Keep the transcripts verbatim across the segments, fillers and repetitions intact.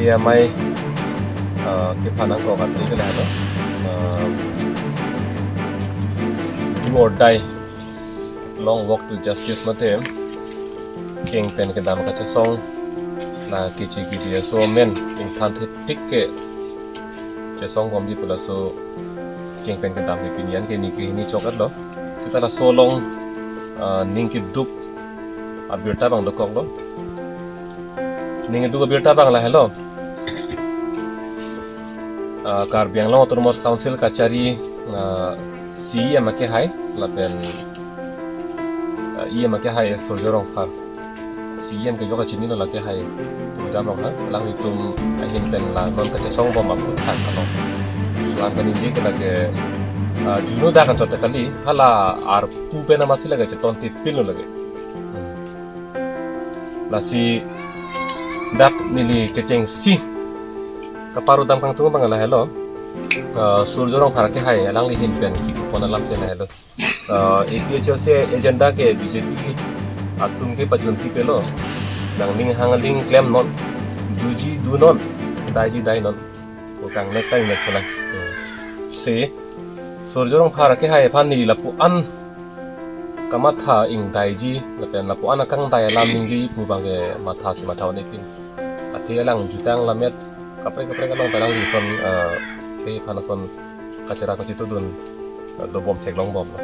Amei, uh, kephan nangkok athe ke lahelo. Uh, do or die, long walk to justice mate, keng pen kedam kachesong, la kechi kidi aso amen ingthan thetik ke chesong bomji pu laso keng pen kedam ke pini an ke neli ke hini chok-etlo. Seta laso along, uh, ning keduk abirta abang dokoklo. Ning keduk abirta abang lahelo. Ah, Karbi Anglong Autonomous Council kachari, ah, C E M akehai lapen, ah, E M akehai Surjya Rongphar. C E M ke jok kachinilo, la akehai Tuliram Ronghang, alanglitum ahin pen la non kachesong bom aphuthak along. Lang kaningje ke lake, ah, juno dak anchot kali, hala arpu pen amatsi lake cheton tipinlo lake. Hmm. Lasi dak neli kechengsi kaparudam kangtung abang lahelo. Ah, Surjya Rongphar akehai alangli ahin pen kipupon alam ke lahelo. Ah, A P H L C agenda ke B J P atum ke pachun pipelo. Nangning hang aling klem non, doji do non, daiji dai non. Pu kangnek ta ingnek chonang. Si Surjya Rongphar akehai aphan neli lapu-an kamatha ingdaiji lapen lapu-an akangdai alam ningjeji pu abang ke mathasi matha un-epin. Athe alang jutang lammet kaprek kaprek along ta alangli ason, eh, khei aphan ason kachera kachitudun, eh, dobom theklong bomlo.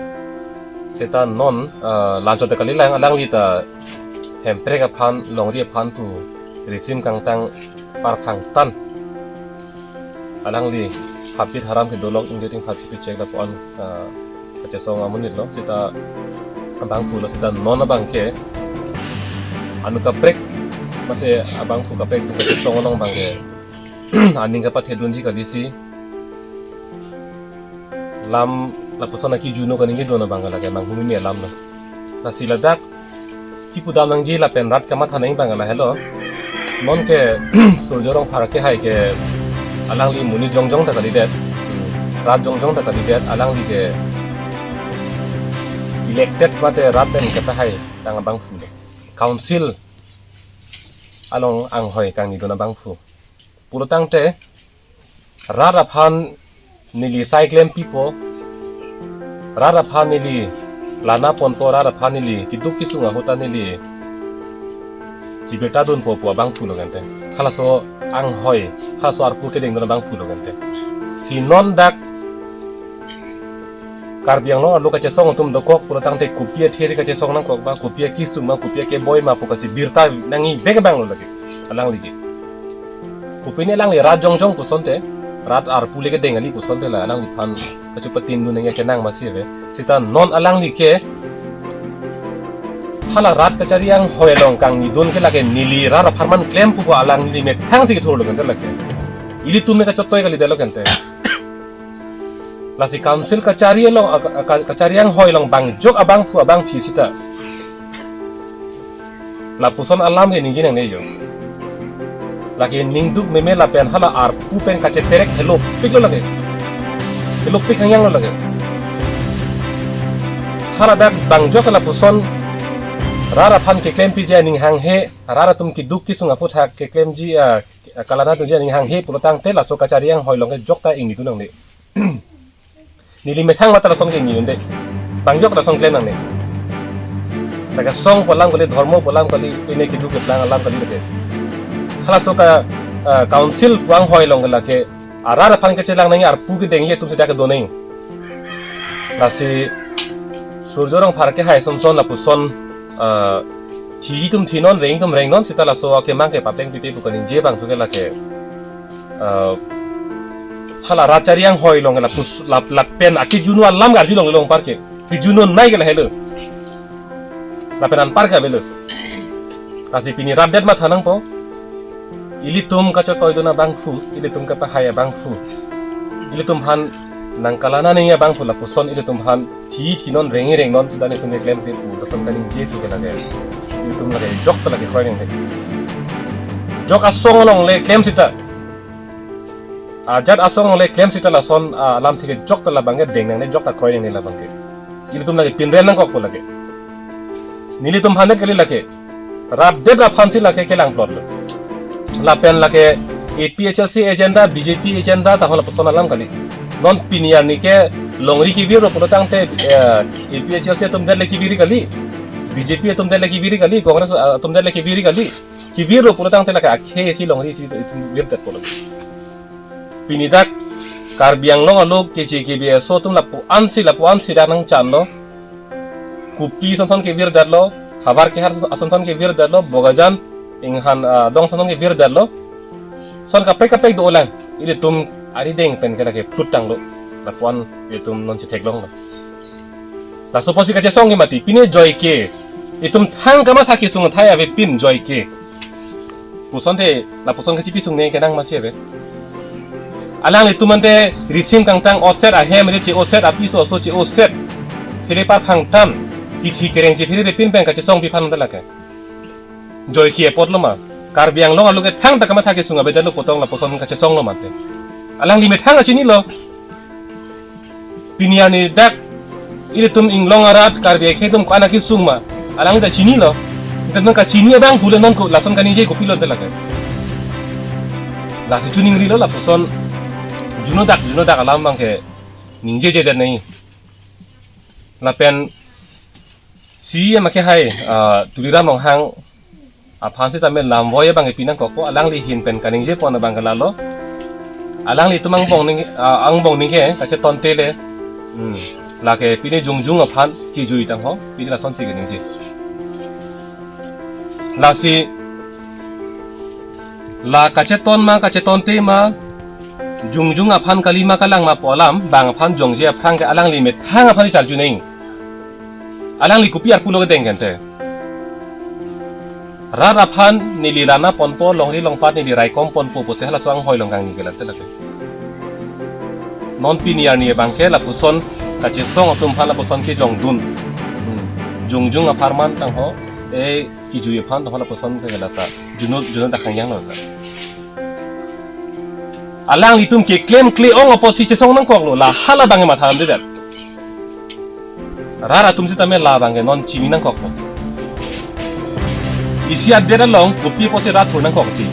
Seta non, eh, la anchot kali lang, alangli ta Hemprek aphan, longri aphan pu risim kangtang parphang tan alangli habit haram kedolok ingdet ingphat chipi chek lapu-an, ah, kachesong amonitlo, seta abangphulo, seta non abang ke anu kaprek mate abangphu kaprek atum kachesong along abang ke aning kapathedunji kalisi, lam lapuson aki juno kaningje dun abang ke lake manghumeme alamlo. Lasi ladak kipudam nangji lapen rat kamatha nangji abang ke lahelo. Non ke Surjya Rongphar akehai ke alangli monit jongjong ta kalidet, rat jongjong ta kalidet, alangli ke elected mate rat pen kepahai tang abangphulo. Council along anghoi kangnidun abangphu. Pulotangte rat aphan neli sai klempipo, rat aphan neli lana ponpo, rat aphan neli keduk kesung ahut ta neli chibirta dunpo pu abangphulo kente. Halaso anghoi, halaso arpu kedengdun abangphulo kente. Si non dak Karbi Anglong arlo kachesong atum dokok pulotangte kopi athe kachesong nangkok ma, kopi akesung ma, kopi akeboi ma pu kachibirta nangji bek abanglo lake alangli ke. Kopine alangli rat jongjong pusonte, rat arpu le kedeng kali pusonte la alangliphan kachepatindun nangji kenang masi ave. Seta non alangli ke hala rat kachari anghoi along kangnidun ke lake neli rat apharman klem pu alangli methangsi kethurlo kente lake. Ilitum me kachotoi kalidetlo kente. Lasi council kachari along, a, ka-, ka-, kachari anghoi along bangjok abangphu abangphi seta lapuson alam ke ningje nangne jo. Lake ningduk meme lapen hala arpu pen kacheterek helopiklo lake. Helopik hangyanglo lake. Hala dak bangjok lapuson rat aphan keklempiji aning hanghe, rat atum keduk kesung aphuthak keklemji, ah, kalana tunji aning hanghe pulotangte laso kachari anghoi along ke jokta ingnidun nangne. Neli methang mata lason ke ingni un-e. Bangjok lason klem nangne. Lake song pu alam kali, dhormo pu alam kali, pine keduk keplang alam kali lake. Halaso ka, ah, council pu anghoi along ke lake arat aphan kachelang nangji arpu kedengji atum seta kedo nangji. Lasi Surjya Rongphar akehai sonson lapuson, ah, thi atum thinon, reng atum rengnon, seta laso akemang ke papleng pipe pu kaningje abang thu ke lake, ah, hala rat kachari anghoi along ke lapus, lap, lapen akejunu alam garju along along anpar ke. Kejunonei ke lahelo. Lapen anpar ke avelo. Lasi pini rat det matha nangpo. Ilitum kachotoidun abangphu, ilitum kapahai abangphu, ilitum aphan nangkalana nangji abangphu lapuson ilitum aphan thi thinon rengji rengnon seta nelitum keklempe pu lason kaningje thu ke lake. Ilitum lake jokta lake kroi nangne. Jok asong along le klem seta. Ajat asong along le klem seta lason, ah, alamthe ke jokta labang ke deng nangne, jokta kroi nangne labang ke. Ilitum lake pinrem nangkokpo lake. Nelitum aphan det kali lake. Rat det aphansi lake kelangplotlo. Lapen lake A P H L C agenda, B J P agenda tahon lapuson alam kali. Non pini arni ke longri kevir lo pulo tangte, eh, A P H L C atum det le kevir kali. B J P atum det le kevir kali, Congress, ah, atum det le kevir kali. Kevir lo pulo tangte lake akhei si longri si itum virdet pulo. Pini dak Karbi Anglong along K J K B S O atum lapu-an si, lapu-an si dak nangchanlo. Kupi sonson kevirdetlo, havar kehar sonson kevirdetlo, Bokajan inghan, ah, dong sonson kevirdetlo. Son kaprek kaprek dolang. Ilitum arideng pen ke lake phlut tanglo. Lapu-an ilitum non chetheklonglo. Laso apotsi kachesong ke mati, pine joike. Itum thang kamatha kesung athai avepin joike. Puson te, lapuson kachipi sungne kenang masi ave. Alanglitum ante risim kangtang oset ahem re che-oset, apiso aso che-oset. Pele par phangtan, kithi kereng che pele repin pen kachesong pi phan ta lake. Joike apotlo ma. Karbi Anglong along ke thangta kamatha kesung avedetlo putong lapuson kachesonglo mate. Alangli methang kachinilo. Pini arni dak ilitum inglong arat Karbi akhei atum ko-an akesung ma. Alangli ta chinilo. Ilitum kachini abang pule non ko lason kaningje kopilo te lake. Lasi chuningrilo lapuson juno dak, juno dak alam abang ke ningjejedet nai. Lapen si ama ke hai, ah, Tuliram Ronghang aphan sitame lamvoi abang ke pinangkokpo, alangli ahin pen kaningjepon abang ke lalo. Alanglitum angbong ning, ah, angbong ning ke kachetonte le. Hmm. Lake pine jongjung aphan kejui tangho, pine lasonsi kaningje. Lasi la kacheton ma, kachetonte ma, jongjung aphan kali ma kalang ma pu alam, bang aphan jongje aphrang ke alangli methang aphan si arju neng. Alangli kopi arpu lo kedeng kente. Rat aphan neli lana ponpo, longri longpat neli raikom ponpo pusi halaso anghoi long kangni ke late lake. Non pini arni abang ke lapuson kachesong atum aphan lapuson kejongdun. Hmm. Jongjung apharman tangho, eh, kejui aphan tangho lapuson ke lata. Juno, juno dak kangjang lo ta. Alanglitum keklemkle-ong apotsi chesong nangkoklo, la hala abang ke matha damdedet. Rat atum sitame labang ke non chini nangkokpo. Isi adet along kopi apotsi rat thur nangkok ti.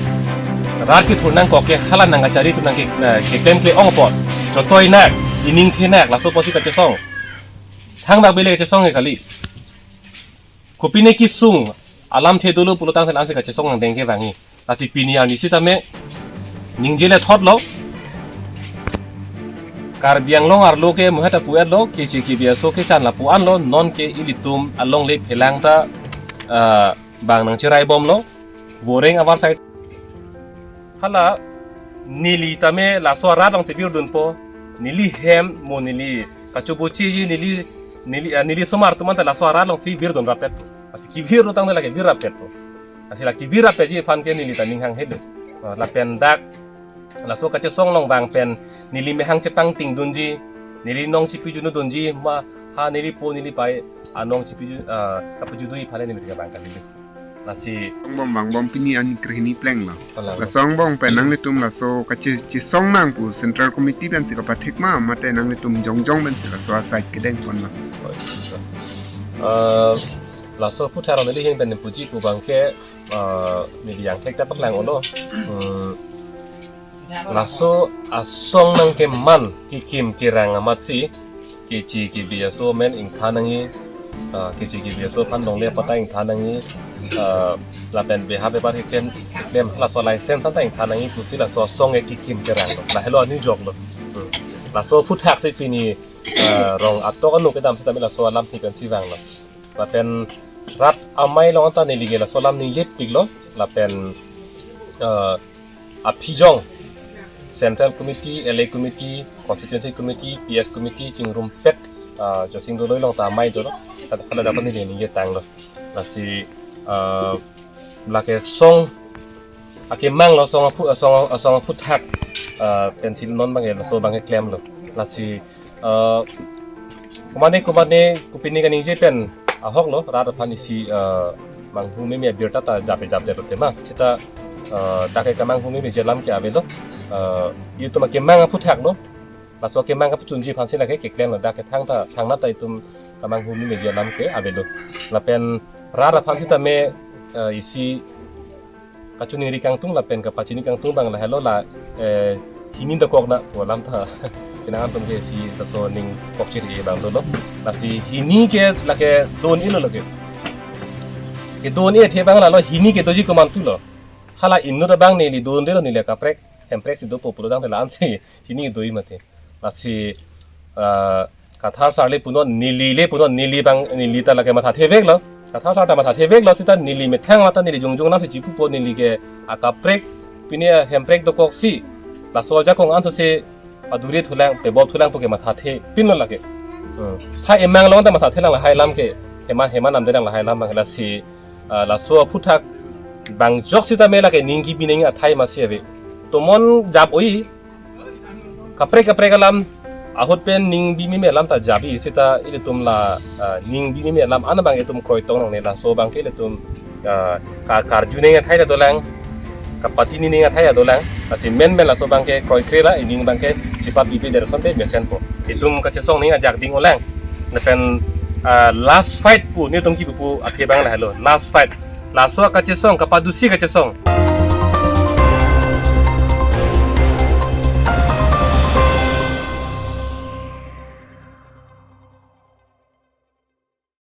Rat kethur nangkok ke hala nangkachari atum nang ke, eh, keklemkle-ong apot. Chotoi nak, ining the nak, laso apotsi kachesong. Thang dak bele kachesong ke kali. Kopine kesung, alamthe dolo pulo tangte ansi kachesong angdeng kevangji. Lasi pini arni sitame ningje le thotlo. Karbi Anglong arlo ke muhet apu-etlo, K J K B S O kechan lapu-anlo, non ke ilitum alongle phelang ta, ah, bang nangcherai bomlo. Voreng avar side. Hala neli tame laso arat alongsi virdunpo, neli hem mo neli kachobochiji neli, neli, ah, neli osomar atum anta laso arat alongsi virdun rapet. Lasi kevir lo tangte lake vir rapetpo. Lasi la kevir rapetji aphan ke neli ta ning hanghe do. Ah, lapen dak laso kachesong along vang pen neli mehang chepangtingdunji, neli nong chipijunodunji, ma ha neli po neli pai anong chipiju, ah, kapijudunji aphan neli kevang kali. Lasi angbong vangbom pini arni krehini plenglo. Hala. Laso angbong pen nanglitum laso kachesong nang pu Central Committee pensi kapathek ma, mate nanglitum jongjong pensi laso asai kedengponlo. Oh, iya. Eh, laso aphuthak neli ahin pen puji pu abang ke, eh, neli angthek ta paklang-olo. Hmm. Laso asong nangkeman kekim kerang amatsi K J K B S O amen ingthan nangji, ah, K J K B S O aphan longle patta ingthan nangji, ah, lapen beha bepar keklem, keklem laso license anta ingthan nangji pusi laso asong ke kekim keranglo. Lahelo anijoklo. Hmm. Laso aphuthak si pini, ah, rong atok anu kedam sitame laso alamthe pensi vanglo. Lapen rat amei along anta neli ke laso alam ningjepiklo. Lapen, ah, aphijong, Central Committee, L A Committee, Constituency Committee, P S Committee, chingrumpet, ah, Josing Doloi along ta amei jolo, hala dak neli ningje tanglo. Lasi, ah, lake song, akemanglo song aphu, song, song aphuthak, ah, pensi non abang ke, laso abang ke klemlo. Lasi, eh, komane komane kopine kaningje pen ahoklo, rat aphan isi, eh, manghu meme abirta ta jape japte lote ma. Seta, eh, dak ke kamanghu memeji alam ke avelo. Eh, itum akemang aphuthaklo. Laso akemang kapachunji aphansi lake keklemlo, dak ke thangta, thangnat ta itum kamanghu memeji alam ke avelo. Lapen rat aphan sitame, eh, isi kachiningri kangtung lapen kapachini kangtung abang lahelo la, eh, hini dokok na pu alam ta. Kena atum ke si laso ning kokchiri abang dolo. Lasi hini ke lake do-un-elo lake. Kedo-un-e athe abang lalo hini kedoji komantulo. Hala inut abang neli do-un-edetlo, neli kaprek, hemprek si dopo pulo tangte la-an si hini do-i mati. Lasi, ah, Kathar sar le punon, neli le punon, neli abang, neli ta lake mathatheveklo. Kathar sar ta mathatheveklo seta neli methang mata neli jongjong nam si chipupo, neli ke akaprek, pine hemprek dokoksi, laso ajakong ansose paduri thulang, pebop thulang puke mathathepinlo lake. Hmm. Ha emang along ta mathathelang lahai alam ke, hema, hema namdelang lahai alam abang lasi, ah, laso aphuthak bang jok sitame lake ning kebi ning athai masi ave. Tomon jap oi, kaprek kaprek alam, ahut pen ning bimeme alam ta jap-i seta ilitum la, ah, ning bimeme alam an abang itum kroitong nangne, laso abang ke ilitum, ah, ka-, karju ning athai ta dolang, kapatini ning athai ta dolang, lasi menmen laso abang ke kroikre la, ining abang ke chipapipe der sonte mesenpo. Itum kachesong ning ajak ding-olang. Lapen, ah, last fight pu nelitum kepu athe abang lahelo, last fight. Laso kachesong, kapadusi kachesong.